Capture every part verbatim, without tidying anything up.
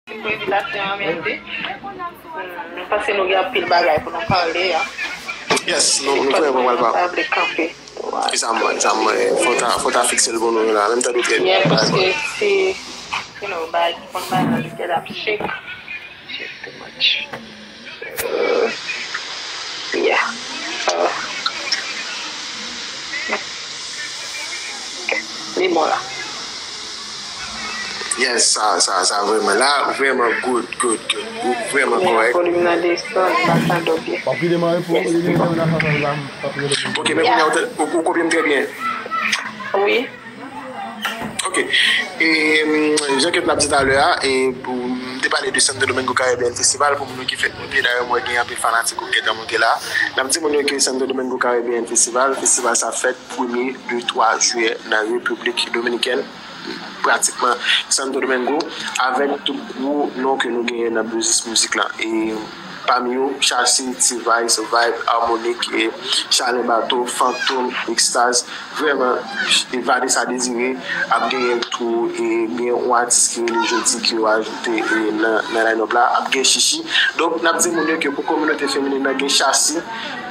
Pou envitasyon an, mèsi. Hmm, m panse nou gen anpil bagay pou nou pale a. Yes, nou, nou vrèman pral pa. Pa vle kanpe. Sa m, sa m, fò ta, fò ta fikse l pou nou la. Menm tan nou trè byen. Yeah, paske si, you know, bagay ki konn bagay nan lide l ap shake. Shake too much. So, yeah. So, li bon la. Yes, sa, sa, sa vrèman la, vrèman good, good, good. Ou vrèman kòrèk. Volim nan desann, pa tande w byen. W ap kite m an repo, li gen nan sa, sa, sa, m p ap rele. Ok, men kounye a ou te, ou, ou kopye m trè byen. Wi. Ok. E, mm, jan ke n ap di talè a, e, pou, m te pale de Santo Domingo Caribbean Festival, pou moun yo ki fèk moute, dayè, m wè gen anpil fanatik ou ki gentan moute la. N ap di moun yo ke Santo Domingo Caribbean Festival, festival sa fèt premye, de, twa jiyè nan Repiblik Dominikèn, pratikman Santo Domingo, avèk tout gwo non ke nou genyen nan biznis mizik lan. E pami yo, Chasi, T-Vice, Vibe, Harmonic, e Chalen Bato, Fantom, Extaz, vrèman, e Vanessa Désiré, ap genyen tou, e gen yon atis ki rele Jodi ke yo ajoute, e nan, nan line-up la, ap gen Chichi. Donk, n ap di moun yo ke pou kominote feminen nan, gen Chasi,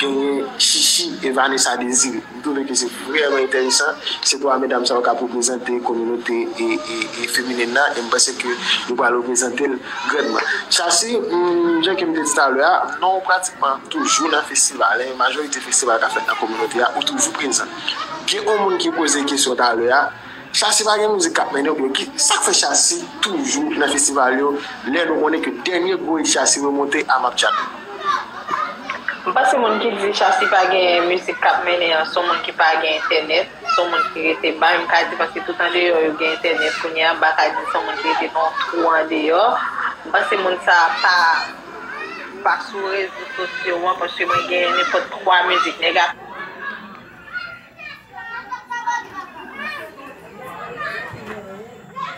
genyen Chichi e Vanessa Désiré. M twouve ke se vrèman enteresan. Se twa medam sa yo k ap reprezante kominote e, e, e feminen nan, e m panse ke yo pral reprezante l grandman. Chasi, mm, jan ke m te di talè a, non w pratikman toujou nan festival, hein, majorite festival k ap fèt nan kominote a, ou toujou prezan. Gen yon moun ki poze kesyon talè a, Chasi pa gen mizik k ap mennen oubyen ki, sa k fè Chasi toujou nan festival yo, lè nou konnen ke dènye gwo hit Chasi remonte a Map Tjap? M panse moun ki di Chasi pa gen mizik k ap mennen an, se yon moun ki pa gen entènèt, se yon moun ki rete bay, m ka di paske tout andeyò yo gen entènèt kounye a, m pa ka di se yon moun ki rete nan yon twou andeyò. M panse moun sa a pa, pa sou rezo sosyo an, paske mwen gen nenpòt twa mizik nèg ap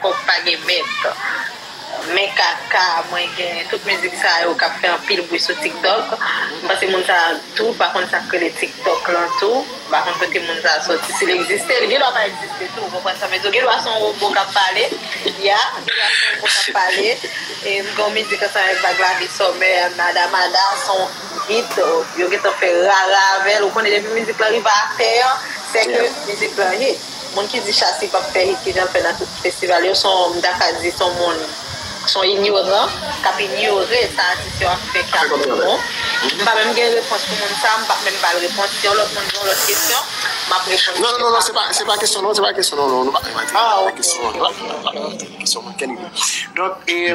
Kòk pa gen mèt. Men kaka, mwen gen tout mizik sa yo k ap fè anpil bri sou TikTok. M panse moun sa tou pa konn sa k rele TikTok lan tou. M pa konn kote moun sa soti. Si l egziste, li gendwa pa egziste tou. Ou konprann sa m vle di w? Gendwa se yon wobo k ap pale. Ya, gendwa se yon wobo k ap pale. E m gen yon mizik ansanm avèk Vaglavi Sommer, Mada Mada, se yon hit. Yo gentan fè rara avè l. Ou konnen depi mizik lan rive atè an, se ke mizik lan hit. Moun ki di Chasi p ap fè hit, kijan l fè nan tout festival yo, se yon, m ta ka di, se yon moun, se yon inyoran, k ap inyore sa atis yo ap fè ki ap bon. M pa menm gen repons pou moun sa, m p ap menm ba l repons. Si yon lòt moun gen yon lòt kesyon, m ap reponn. Non, non, non, non, se pa, se pa kesyon, non, se pa kesyon, non, non, nou pa menm antre nan kesyon, non, nou pa menm antre nan kesyon, moun, kèl ide. Donk, e,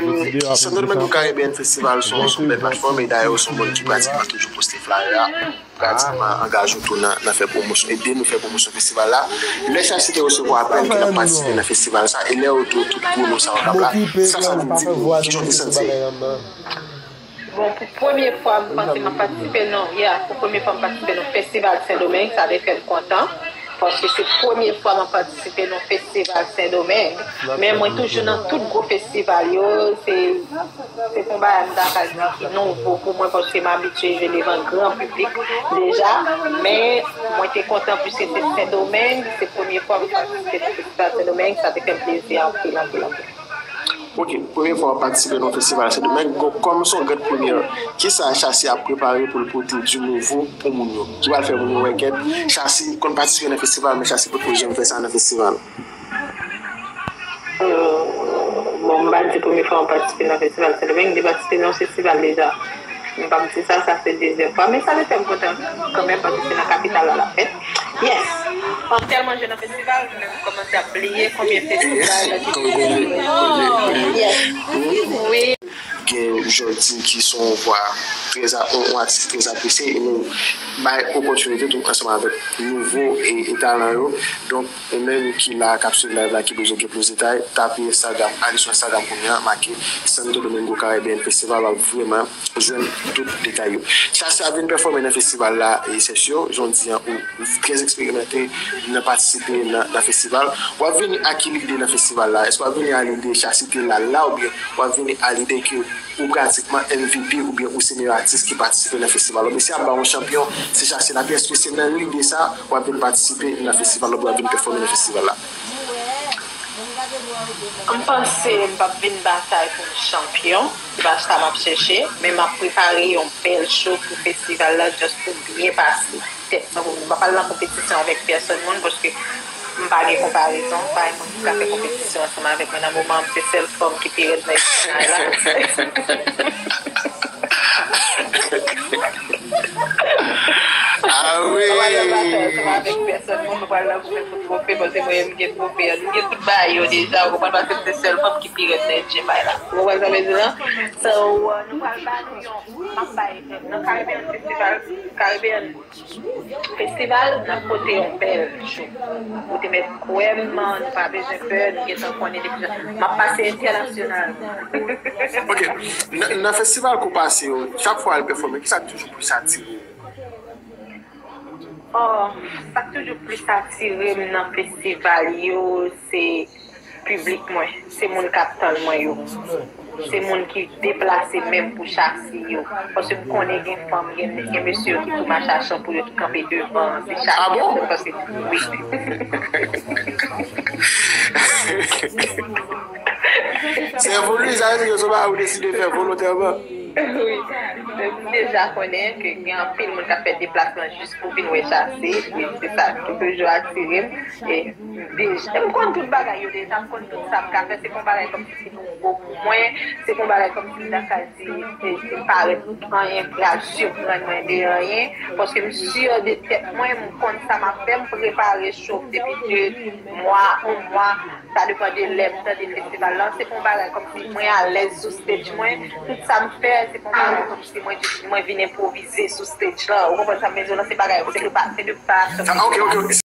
Santo Domingo Caribbean Festival se yon, se yon bèl platfòm, e dayè, ou se yon moun ki pratikman toujou poste flyer a. Pratikman angaje w tou nan, nan fè pwomosyon, ede nou fè pwomosyon festival la. Lè Chasi te resevwa apèl ke l ap patisipe nan festival sa, e lè yo di w tout gwo non sa yo k ap la, sa sa vin di nou, kijan w te santi? Bon, pou premye fwa m panse m ap patisipe nan, yeah, pou premye fwa m patisipe nan festival Sendomeng, sa te fè m kontan. Paske se premye fwa m ap patisipe nan festival Sendomeng. Men mwen toujou nan tout gwo festival yo, se Se pa yon bagay m ta ka di ki nouvo pou mwen, paske m abitye jwe devan gran piblik deja, men mwen te kontan piske se Sendomeng, se premye fwa m patisipe nan festival Sendomeng, sa te fè m plezi anpil, anpil, anpil. Ok, premye fwa w ap patisipe nan festival Sendomeng, bon, kòm se yon grande première, kisa Chasi ap prepare pou l pote di nouvo pou moun yo? Ki pral fè moun yo wè kèt, Chasi konn patisipe nan festival, men Chasi potko janm fè sa nan festival. Bon, m pa di premye fwa m patisipe nan festival Sendomeng, m te patisipe nan yon festival deja. M p ap di sa, sa se dezyèm fwa, men sa te fè m kontan kanmenm paske se nan kapital la l ap fèt. Yes! M tèlman jwe nan festival, m menm kòmanse ap bliye konbyen festival ki te fèt. Yes! Wi. Gen Jòdi ki se yon vwa trè a, yon, yon atis trè apresye, e nou bay opòtinite tou ansanm avèk nouvo e, e talan yo. Donk, ou menm ki la, k ap swiv live la, ki bezwen gen plis detay, tape Instagram, ale sou Instagram kounye a, make Santo Domingo Caribbean Festival, w ap vrèman jwenn tout detay yo. Chasi ap vin pèfòme nan festival la, e Sergio, jan w di an, ou, ou trè eksperimante nan patisipe nan, nan festival. W ap vini ak ki lide nan festival la? Èske w ap vini ak lide Chasi te la la, oubyen w ap vini ak lide ke ou pratikman M V P oubyen ou se meyè atis ki patisipe nan festival la? Oubyen si y ap ba w yon chanpyon, se Chasi la. Èske se nan lide sa w ap vin patisipe nan festival la, oubyen w ap vin pèfòme nan festival la? M panse m p ap vin batay pou m chanpyon, se pa sa m ap chèche, men m ap prepare yon bèl show pou festival la, just pou byen pase tèt mwen pou mwen. M pa pral nan konpetisyon avèk pèsòn moun, paske m pa gen konparezon, pa gen moun ki ka fè konpetisyon ansanm avèk mwen nan moman an, m se sèl fanm ki pi rèd nan ekip la. Ah wi. Mwen pral nan batay ansanm avèk pèsòn moun, mwen pral nan goumen pou twofe, paske mwen menm m gen twofe an. M gen tout bagay yo deja, ou konprann, paske m se sèl fanm ki pi rèd nan H M I la. Ou konprann sa m vle di la? So, nou pral ba nou yon, m ap bay, nan Caribbean Festival, Caribbean Festival, n ap pote yon bèl show. Ou te mèt kwè m, nou pa bezwen pè, nou gentan konnen depi jan. M ap pase entènasyonal. Ok, nan, nan festival ke w pase yo, chak fwa w al pèfòme, kisa k toujou plis atire w? Oh, sa k toujou plis atire m nan festival yo, se piblik mwen, se moun k ap tann mwen yo. Se moun ki deplase menm pou chase yo. Paske m konnen gen fanm, gen, gen mesye yo ki tou mach a chan pou yo, ki kanpe devan, se chase yo, paske, wi. Sèvo Lwiza, èske se yon bagay ou deside fè volontèman? Wi. M deja konnen ke gen anpil moun k ap fè deplasman jis pou vin wè chase, e se sa ki toujou atire m. E deja, m konn tout bagay yo deja, m konn tout sa m ka fè, se pa yon bagay kòmsi ki nouvo pou mwen, se pa yon bagay kòmsi m ta ka di, se, se parèt anyen pral siprann mwen de anyen, paske m si de tèt mwen, m konn sa m ap fè, m prepare show depi de mwa, yon mwa, sa depann de lè m tande festival la. Se pa yon bagay kòmsi mwen alèz sou stage mwen. Tout sa m fè, se pa yon bagay kòmsi mwen jis, mwen vin enpwovize sou stage la. Ou konprann sa m vle di w la? Se bagay, se de pa, se de pa. Ah, ok, ok, ok.